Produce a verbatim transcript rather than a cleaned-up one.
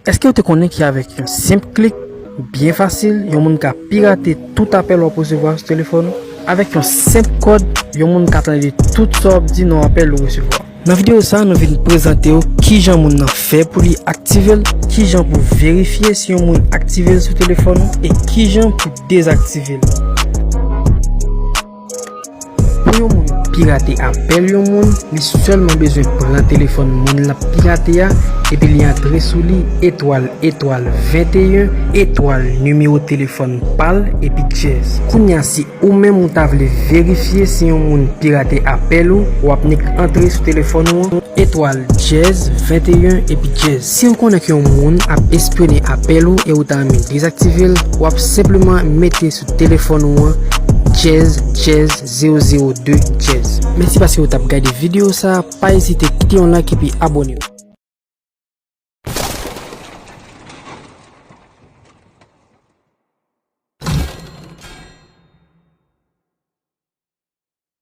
Èske w te konnen ki avèk yon senp klik, byen fasil, yon moun ka pirate tout apèl w ap resevwa sou telefòn ou? Avèk yon senp kòd, yon moun ka tande tout sa w ap di nan apèl ou resevwa. Nan videyo sa a, nou vin prezante w kijan moun nan fè pou li aktive l, kijan pou verifye si yon moun aktive l sou telefòn ou, e kijan pou dezaktive l. Pou yon moun pirate apèl yon moun, li sèlman bezwen pran telefòn moun l ap pirate a, epi li antre sou li etwal etwal venteyen etwal nimewo telefòn pa l epi djèz. Kounye a, si ou menm ou ta vle verifye si yon moun pirate apèl ou, w ap nik antre sou telefòn ou an, etwal djèz venteyen epi djèz. Si w konnen ke yon moun ap espyone apèl ou e ou ta renmen dezaktive l, w ap senpleman mete sou telefòn ou an djèz djèz zewo zewo de djèz. Mèsi paske w t ap gade videyo sa a, pa ezite kite yon like epi abòne w.